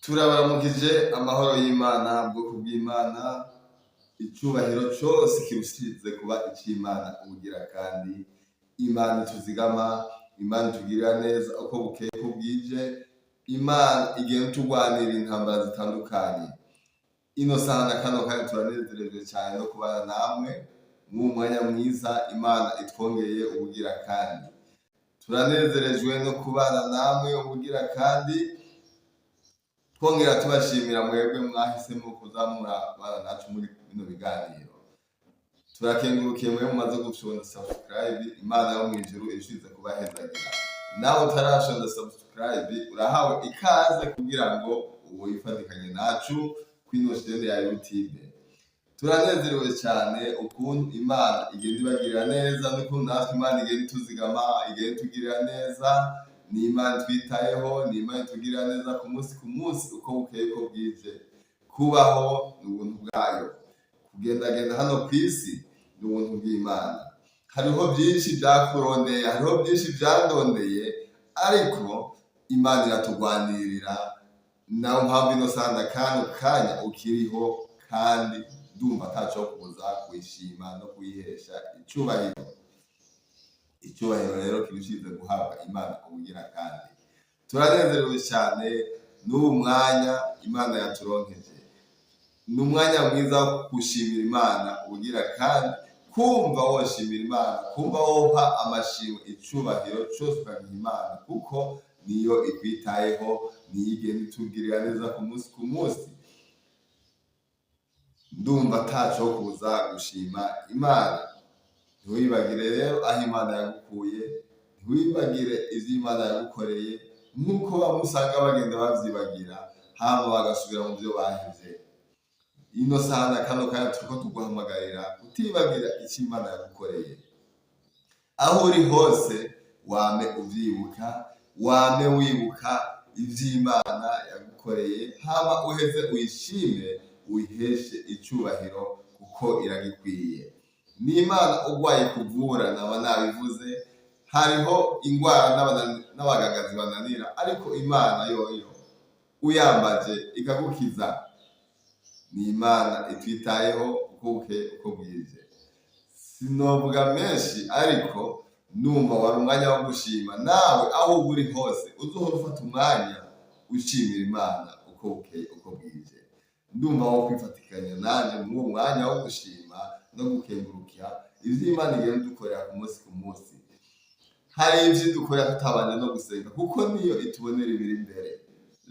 Turabaramukije amahoro y'Imana, bwoko bw'Imana, icubahiro cose kirushirize kuba ic'Imana ubugira kandi Imana ituzigama, Imana itugirira neza uko bukeye uko bwije, Imana igenda itugwanira intambara zitandukanye. Ino saha na kano kanya turanezerejwe cane no kubana namwe mw'uwu mwanya mwiza Imana itwongeye ubugira kandi. Turanezerejwe no kubana namwe ubugira kandi, twongera tubashimira mwebwe mwahisemo kuza murabana nacu muri bino biganiro. Turakengurukiye mwebwe mumaze gufyonda subscribe, Imana yo mw'ijuru irushize kubahezagira. Nawe utarashonda subscribe urahawe ikaze kugira ngo wifatikanye nacu kw'ino chaîne ya YouTube. Turanezerewe cyane ukuntu Imana igenda ibagirira neza n'ukuntu natwe Imana igenda ituzigama, igenda itugirira neza. Ni Imana itwitayeho, ni Imana itugirira neza ku munsi ku munsi uko bukeye uko bwije. Kubaho ni ubuntu bwayo, kugendagenda hano ku isi ni ubuntu bw'Imana. Hariho byinshi byakurondeye, hariho byinshi byandondeye, ariko Imana iratugwanirira. Nayo mpamvu ino sanda kano kanya ukiriho, kandi ndumva ataco kuza kuyishima no kuyihesha icubahiro. Icyubahiro rero kirushize guhabwa Imana ubugira kandi. Turanezerewe cyane n'uwu mwanya Imana yaturonkeje. Ni umwanya mwiza wo gushimira Imana ubugira kandi, kumva woshimira Imana, kumva woha amashimwe, icubahiro cose ukagiha Imana, kuko niyo ikwitayeho, niyo igenda itugirira neza ku munsi ku munsi. Ndumva ataco kuza gushima Imana. Ntiwibagire rero aho Imana yagukuye, ntiwibagire ivyo Imana yagukoreye, nk'uko bamwe usanga bagenda bavyibagira hama bagasubira mu vyo bahevye. Ino saha na kano kanya turiko tuguhamagarira kutibagira ico Imana yagukoreye. Aho uri hose wame uvyibuka, wame wibuka ivy'Imana yagukoreye, hama uheze uyishime, uyiheshe icubahiro kuko iragikwiye. N'Imana urwaye kuvura, naba nabivuze, hariho ingwara n'abaganga zibananira, ariko Imana yoyo uyambaje ikagukiza. Ni Imana itwitayeho uko bukeye uko bwije. Sinovuga menshi, ariko numva wari umwanya wo gushima. Nawe aho uba uri hose uzohora ufata umwanya ushimira Imana uko bukeye uko bwije. Ndumva wo kwifatikanya nanje muri uwo mwanya wo gushima no gukengurukira ivyo Imana igenda idukorera ku munsi ku munsi. Hari ivyo idukorera tutabanje no gusenga, kuko niyo itubonera ibiri imbere.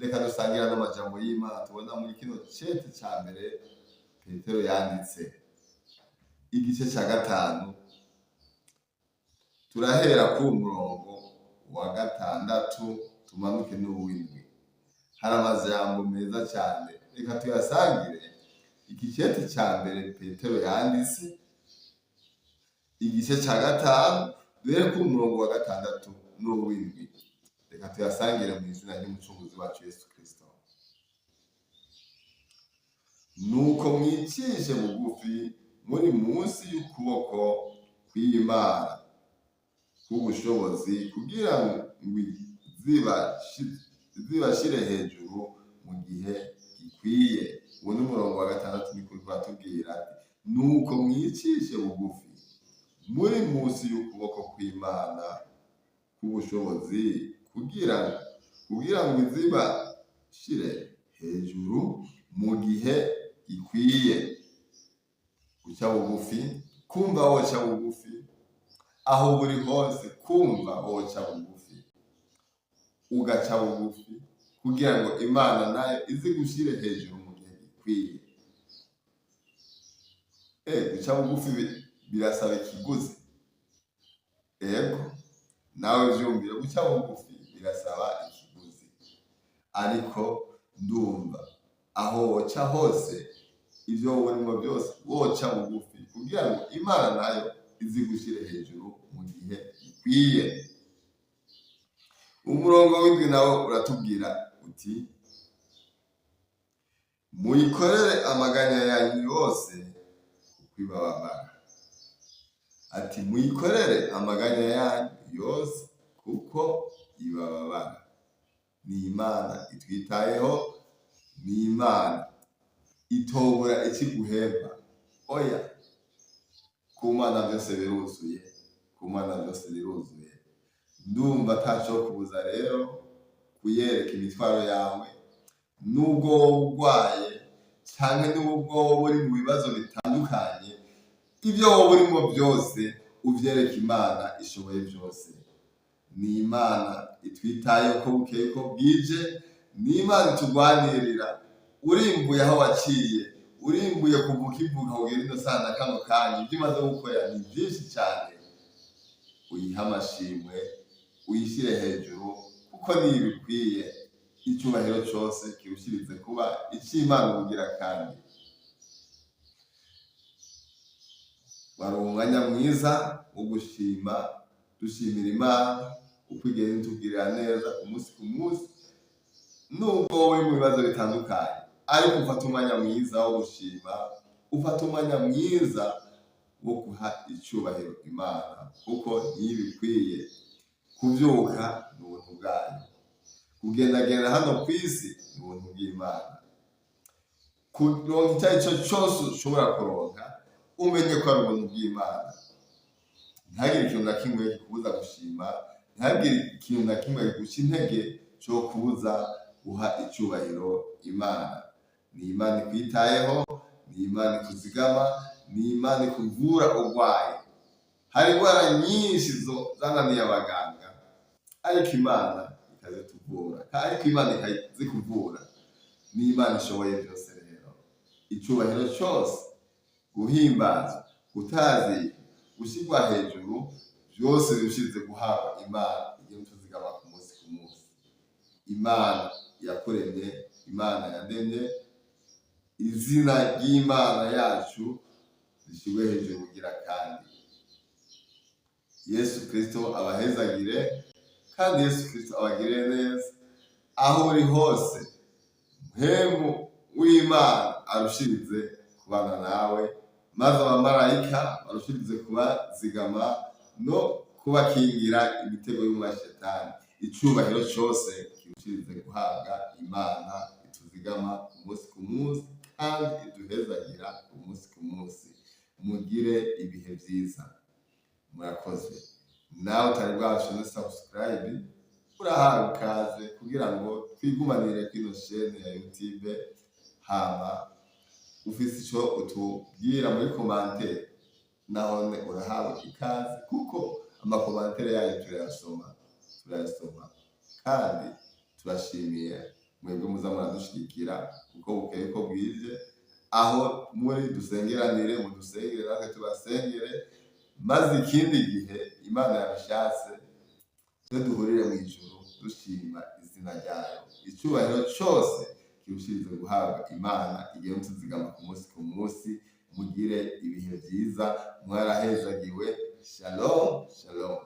Reka dusangire ano majambo y'Imana tubona muri kino cete ca mbere Petero yanditse, igice ca 5, turahera ku murongo wa 6 tumanuke n'uw'indwi. Hari amajambo meza cyane, reka tuyasangire. Iki cete ca mbere Petero yanditse, igice ca 5, duhere ku murongo wa 6 n'uw'indwi. Reka tuyasangire mu izina ry'Umucunguzi wacu Yesu Kristo. Nuko mwicishe bugufi muri munsi y'ukuboko kw'Imana k'ubushobozi, kugira ngo zibashire hejuru mu gihe gikwiye. Uwo ni umurongo wa 6, ni kuri kuratubwira ati: nuko mwicishe bugufi muri munsi y'ukuboko kw'Imana k'ubushobozi, kugira ngo izibashire hejuru mu gihe gikwiye. Guca bugufi, kumva woca bugufi aho buri hose, kumva woca bugufi, ugaca bugufi kugira ngo Imana nayo izigushire hejuru mu gihe gikwiye. Guca bugufi birasaba ikiguzi. Ego, nawe vyumvire, guca bugufi birasaba ikiguzi, ariko ndumva aho woca hose, ivyo worimwo byose, woca bugufi kugira ngo Imana nayo izigushire hejuru mu gihe gikwiye. Umurongo w'indwi nawo uratubwira uti: muyikorere amaganya yanyu yose kuko ibababara. Ati: muyikorere amaganya yanyu yose kuko ibababara. Ni Imana itwitayeho. Ni Imana itobura ikiguhemba. Oya, ku Mana byose biruzuye, ku Mana byose biruzuye. Ndumva ataco kubuza rero kuyereka imitwaro yawe, nubwo woba urwaye canke nubwo woba uri mu bibazo bitandukanye, ibyo woba urimo byose uvyereka Imana ishoboye byose. Ni Imana itwitayeho ko bukeye ko bwije, ni Imana itugwanirira. Urimbuye aho waciye, urimbuye kuva ukivuka kugera ino sana kano kanya, ibyo imaze gukorera ni byinshi cyane. Uyihe amashimwe, uyishyire hejuru, kuko niyo ibikwiye. Icyubahiro cyose kirushirize kuba icy'Imana ubugira kandi. Wari umwanya mwiza wo gushima, dushimira Imana uko igenda itugirira neza umunsi ku munsi, nubwo wowe mu bibazo bitandukanye, ariko ufata umwanya mwiza wo gushima, ufata umwanya mwiza wo guha icyubahiro Imana, kuko niyo ibikwiye. Kubyuka ni ubuntu bwayo, kugendagenda hano ku isi ni ubuntu bw'Imana, kuronka icyo ari cyo cyose ushobora kuronka umenye ko ari ubuntu bw'Imana. Ntihagire ikintu na kimwe kikubuza gushima, ntihagire ikintu na kimwe kiguca intege cyo kubuza guha icyubahiro Imana. Ni Imana ikwitayeho, ni Imana ikuzigama, ni Imana ikuvura urwaye. Hari indwara nyinshi zananiye abaganga, ariko Imana ikazituvura, ariko Imana ikazikuvura. Ni Imana ishoboye byose rero. Icyubahiro cyose, guhimbazwa, gutazira, gushyirwa hejuru, byose birushize guhabwa Imana igihe tuzigama ku munsi ku munsi. Imana yakuremye, Imana yandemye, izina ry'Imana yacu rishyirwe hejuru kugira kandi. Yesu Kristo abahezagire, kandi Yesu Kristo abagirire neza aho uri hose. Mpemu w'Imana arushirize kubana nawe, maze abamarayika barushirize kubazigama no kubakingira imitego y'umashetani. Icyubahiro cyose kirushirize guhabwa Imana ituzigama umunsi ku munsi kandi iduhezagira umunsi ku munsi. Mugire ibihe byiza, murakoze. Nawe utari bwashoze subscribe, urahawe ikaze kugira ngo twigumanire kino chaîne ya YouTube. Hama ufise ico utubwira muri commentaire, nahone urahawe ikaze, kuko ama commentaires yayo turayasoma, turayasoma. Kandi turashimiye mwebwe muza muradushigikira uko bukeye ko bwije. Aho muri dusengeranire, mudusengere natwe tubasengere, maze ikindi gihe Imana yabishatse twe duhurire mu ijuru dushima izina ryayo. Icyubahiro cyose kirushirize guhabwa Imana igihe mutuzigama ku munsi ku munsi. Mugire ibihe byiza, mwarahezagiwe. Shalom, shalom.